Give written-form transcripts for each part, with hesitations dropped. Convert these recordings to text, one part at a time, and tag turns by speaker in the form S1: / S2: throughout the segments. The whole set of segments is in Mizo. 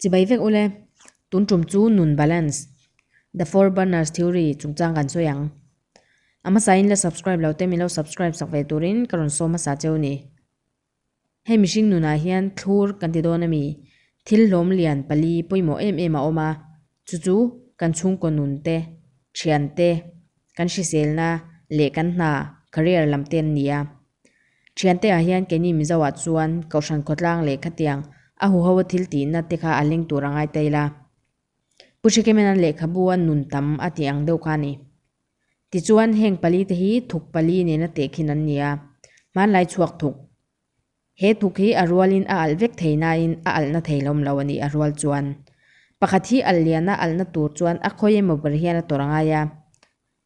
S1: Chibai vek ule, tun tum chu nun balance, The Four Banners Theory chungchang kan sawi ang. A hmasain la subscribe lo te min lo subscribe sak ve turin ka rawn sawm hmasa cheu ni. Hei mihring nunah hian thlur kan ti dawn a mi? Thil hlawm lian pali pawimawh em em a awm a, chu chu kan chhungkaw nun te, thian te, kan hriselna leh kan hna, career, lam te an ni a. Thiante ah hian keini Mizo ah chuan Kohhran khawtlang leh khatiang a huho a thil tihna te kha a leng tur a ngai ta ila. Pu Hrekemenan lehkhabu a nun tam a tih ang deuh kha a ni. Tichuan heng pali te hi thuk pali nena tehkhin an ni a, hmanlai chhuak thuk. He thuk hi a rualin a alh vek thei nain a alhna thei hlawm lo a ni a rual chuan. Pakhat hi alh liana alhna tur chuan a khawi emaw ber hian a tawrh a ngai a.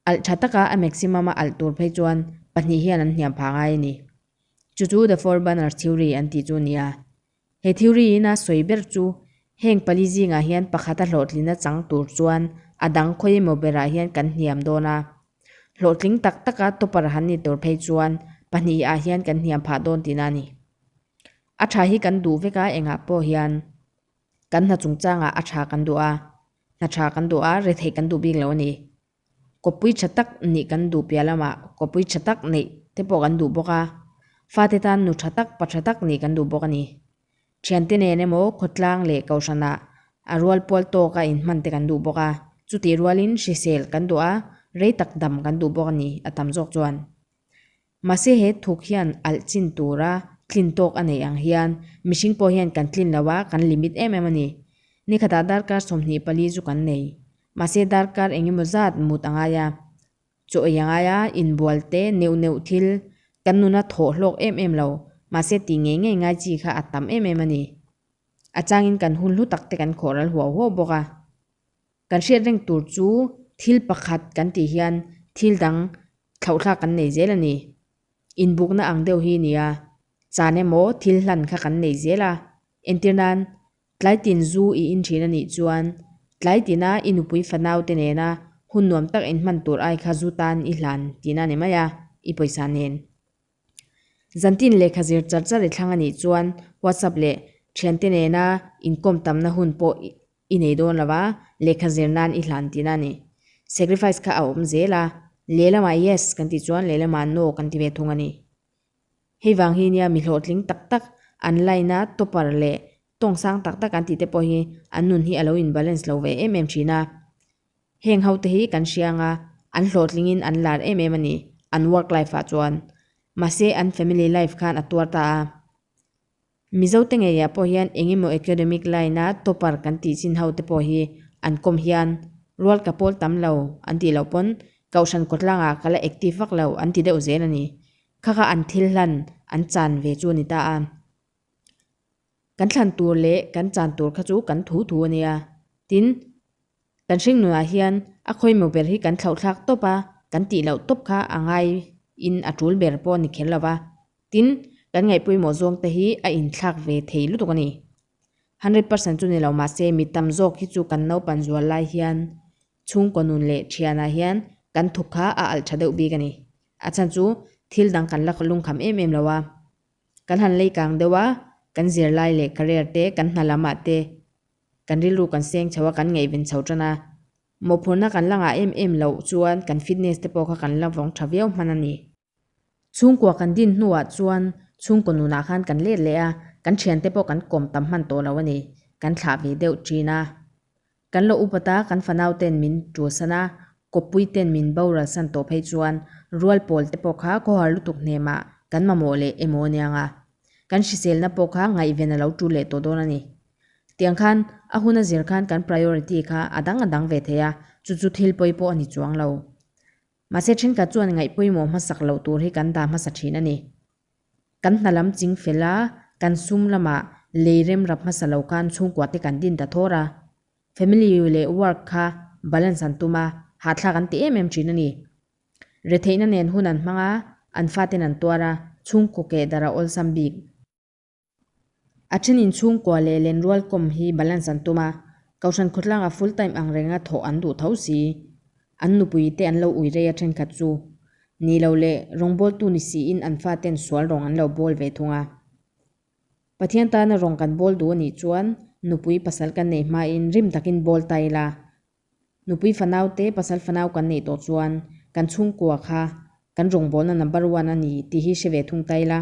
S1: Alh tha taka a maximum a alh tur phei chuan pahnih hian an hniam phah ngai a ni. Chu chu the four banners theory an tih chu a ni a. He theory in a sawi ber chu heng pali zingah hian pakhat a hlawhtlina chang tur chuan a dang khawi emaw berah hian kan hniam dawn a. Hlawhtling tak taka topper han ni tur phei chuan pahnih ah hian kan hniam phah dawn tihna a ni. A tha hi kan duh vek a engah pawh hian kan hna chungchangah a tha kan duh a, hna tha kan duh a, retheih kan duh bik lo a ni. Kawppui tha tak nih kan duh piah lamah kawppui tha tak neih te pawh kan duh bawk a, fate tan nu tha tak pa tha tak nih kan duh bawk a ni. Thiante nen emaw khawtlang leh kohhranah a rual pual tawka inhman te kan duh bawk a, chutih rualin hrisel kan duh a, rei tak dam kan duh bawk a ni a tam zawk chuan. Mahse he thuk hian alh chin tura tlin tawk a neih ang hian mihring pawh hian kan tlin lo a, kan limit em em a ni. Nikhatah darkar 24 chu kan nei. Mahse darkar eng emaw zat mut a ngai a, chaw ei a ngai a, inbual te neuh neuh thil kan nuna thawh hlawk em em lo, mahse tih ngei ngei ngai chi kha a tam em em a ni. A changin kan hun hlu tak te kan khawh ral huau huau bawk a. Kan hriat reng tur chu thil pakhat kan tih hian thil dang thlauhthlak kan nei zel a ni. Inbukna ang deuh hi nia, chan emaw thil hlan kha kan nei zel a. Entir nan, tlai tin zu i in thin a nih chuan tlai tina i nupui fanau te nena hun nuam tak inhman tur ai kha zu tan i hlan tihna a ni mai a, i pawisa nen. Zantin lehkha zir char char i thlang a nih chuan WhatsApp leh thiante nena inkawm tamna hun pawh i nei dawn lo va, lehkha zir nan i hlan tihna a ni. Sacrifice kha a awm zel a, lehlamah yes kan tih chuan lehlamah no kan ti ve thung a ni. Hei vang hi nia mi hlawhtling tak tak an line a topper leh tawng sang tak tak an tih te pawh hi an nun hi a lo in balance lo ve em em thin a. Heng ho te hi kan hria anga an hlawhtlingin an lar em em a ni an work life ah chuan. Mahse an family life khan a tuar ta a. Mizo te ngeiah pawh hian eng emaw academic line a topper kan tih chin ho te pawh hi an kawm hian rual ka pawl tam lo an tih loh pawn Kohhran kawtlangah ka la active vak lo an ti deuh zel a ni. Kha kha an thil hlan an chan ve chu a ni ta a. Kan thlan tur leh kan chan tur kha chu kan thu thu a nia. Tin, kan hringnunah hian a khawimaw ber hi kan thlauhthlak tawp a, kan tih loh tawp kha a ngai in a tul ber pawh a ni kher lo va. Tin, kan ngaihpawimawh zawng te hi a inthlak ve thei lutuk a ni. 100% chu ni lo mahse mi tam zawk hi chu kan naupan zual lai hian chhungkaw nun leh thianah hian kan thuk kha a alh tha deuh bik a ni. A chhan chu thil dang kan la lungkham em em lo a. Kan han lei kang deuh a, kan zirlai leh career te, kan hna lamah te kan rilru kan seng chho a, kan ngaihven chho tan a. Mawhphurhna kan la ngah em em loh chuan kan fitness te pawh kha kan la vawng tha viau hman a ni. Chhungkua kan din hnuah chuan chhungkaw nunah khan kan let leh a, kan thiante pawh kan kawm tam hman tawh lo a ni, kan thlah ve deuh thin a. Kan lo upat a, kan fanau ten min tul san a, kawppui ten min boral san tawh phei chuan rual pawl te pawh kha khawhar lutuk hnemah kan mamawh leh emaw aniang a. Kan hriselna pawh kha ngaihven a lo tul leh tawh dawn a ni. Tiang khan a hun a zir khan kan priority kha a dang a dang ve thei a, chu chu thil pawi pawh a ni chuang lo. Mahse thenkhat chuan ngaihpawimawh hmasak loh tur hi kan dah hmasa thin a ni. Kan hna lam ching fel a, kan sum lamah lei rem rap hmasa lo khan chhungkua te kan din ta thawr a. Family leh work kha balance an tum a, hahthlak an ti em em thin a ni. Retheihna nen hun an hmang a, an faten an tuar a, chhungkaw keh darh a awlsam bik. A then inchhungkua leh lenrual kawm hi balance an tum a, Kohhran khawtlangah full time ang renga thawh an duh tho si. An nupui te an lo ui rei a thenkhat chu ni lo leh rawngbawltu ni siin an faten sual rawng an lo bawl ve thung a. Pathian tana rawng kan bawl duh a nih chuan nupui pasal kan neih hmain rim takin bawl ta ila. Nupui fanau te pasal fanau kan neih tawh chuan kan chhungkua kha kan rawngbawlna number one a ni tih hi hre ve thung ta ila.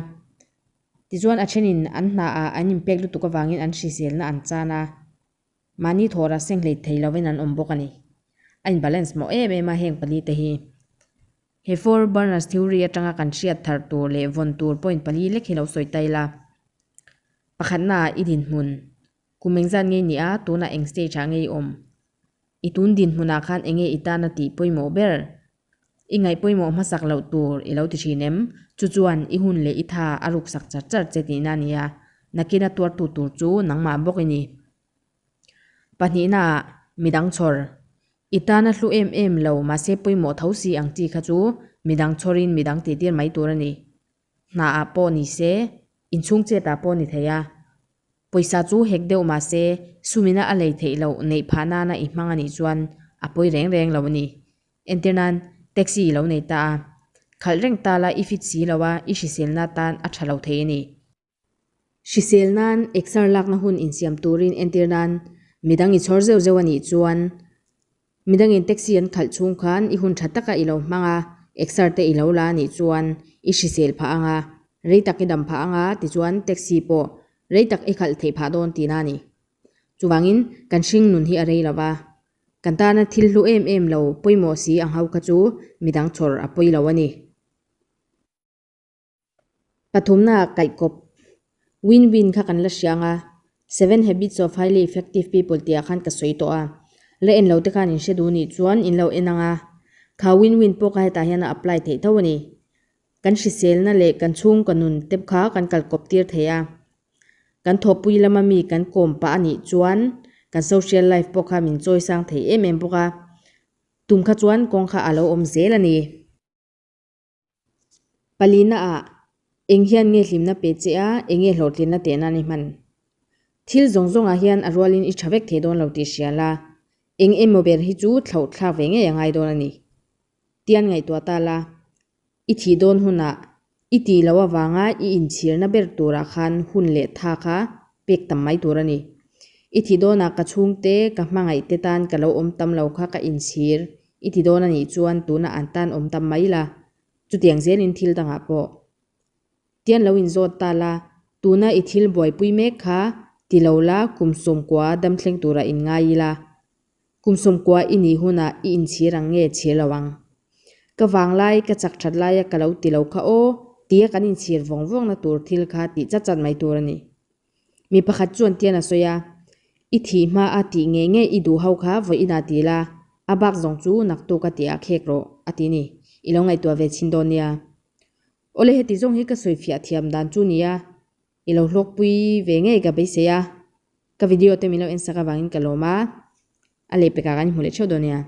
S1: Tichuan a thenin an hnaah an inpek lutuk avangin an hriselna an chan a, mahni thawra seng hlei thei lovin an awm bawk a ni. A in balance mawh em em a heng pali te hi. He four burners theory atanga kan hriat thar tur leh vawn tur point pali lek hi lo sawi ta ila. Pakhatna ah i dinhmun. Kum engzat ngei ni a, tunah eng stage ah ngei awm? I tun dinhmunah khan enge i tana tih pawimawh ber? I ngaih pawimawh hmasak loh tur i lo ti thin em? Chu chuan i hun leh i tha a ruksak char char che tihna a ni a, nakin a tuartu tur chu nangmah bawk i ni. Pahnihnaah midang chhawr. I tana hlu em em lo mahse pawimawh tho si ang chi kha chu midang chhawrin midang tihtir mai tur a ni. Hnaah pawh ni se, inchhung chetah pawh ni thei a. Pawisa chu hek deuh mahse sumina a lei theih loh neih phah nana i hmang a nih chuan a pawi reng reng lo a ni. Entir nan taxi i lo nei ta a, khalh reng ta la i fit si lo a, i hriselna tan a tha lo thei a ni. Hrisel nan exer lakna hun insiam turin entir nan midang i chhawr zeuh zeuh a nih chuan midangin taxi an khalh chhung khan i hun tha taka i lo hmang a, exer te i lo la a nih chuan i hrisel phah ang a, rei tak i dam phah ang a tichuan taxi pawh rei tak i khalh theih phah dawn tihna a ni. Chuvangin kan hring nun hi a rei lo va, kan tana thil hlu em em lo pawimawh si ang ho kha chu midang chhawr a pawi lo a ni. Pathumna ah kaihkawp Win-win kha kan la hriang a, Seven Habits of Highly Effective People tih ah khan ka sawi tawh a, la en lo te khan in hre duh nih chuan in lo en ang a, kha win-win pawh kha hetah hian a apply theih tho a ni. Kan hriselna leh kan chhungkaw nun te kha kan kalkawp tir thei a, kan thawhpui lama mi kan kawm pah a nih chuan kan social life pawh kha min chawi sang thei em em bawk a, tum kha chuan kawng kha a lo awm zel a ni. Palina ah eng hian nge hlimna pe che a, eng nge hlawhtlinna teh nan i hman? Thil zawng zawngah hian a rualin i tha vek thei dawn lo tih hria la, eng emaw ber hi chu thlauh thlak ve ngei a ngai dawn a ni. Tian ngaihtuah ta la, i thih dawn hunah i tih loh avanga i inchhirna ber turah khan hun leh tha kha pek tam mai tur a ni. I thih dawnah ka chhungte, ka hmangaihte tan ka lo awm tam lo kha ka inchhir I ti dawn a nih chuan tunah an tan awm tam mai la, chutiang zelin thil dangah pawh. Tian lo inzawt ta la, tuna i thil buaipui mek kha ti lo la kum sawmkua damthleng tura in ngai ila. Kum sawmkua i nih hunah i inchhir ang nge chhir lo ang. Ka vanglai ka chak that laia ka lo ti lo kha aw tia kan inchhir vawng vawngna tur thil kha tih chat chat mai tur a ni. Mi pakhat chuan tian a sawi a, I thih hma a tih ngei ngei i duh ho kha vawi inah ti la, a bak zawng chu naktuk a tih ah khek rawh, a ti ni. I lo ngaihtuah ve chhin dawn nia. Awle heti zawng hi ka sawi fiah thiam dan chu nia, i lo hlawkpui ve ngei ka beisei a, ka video te min lo en sak avangin ka lawm a, a lehpekah kan inhmu leh theuh dawn nia.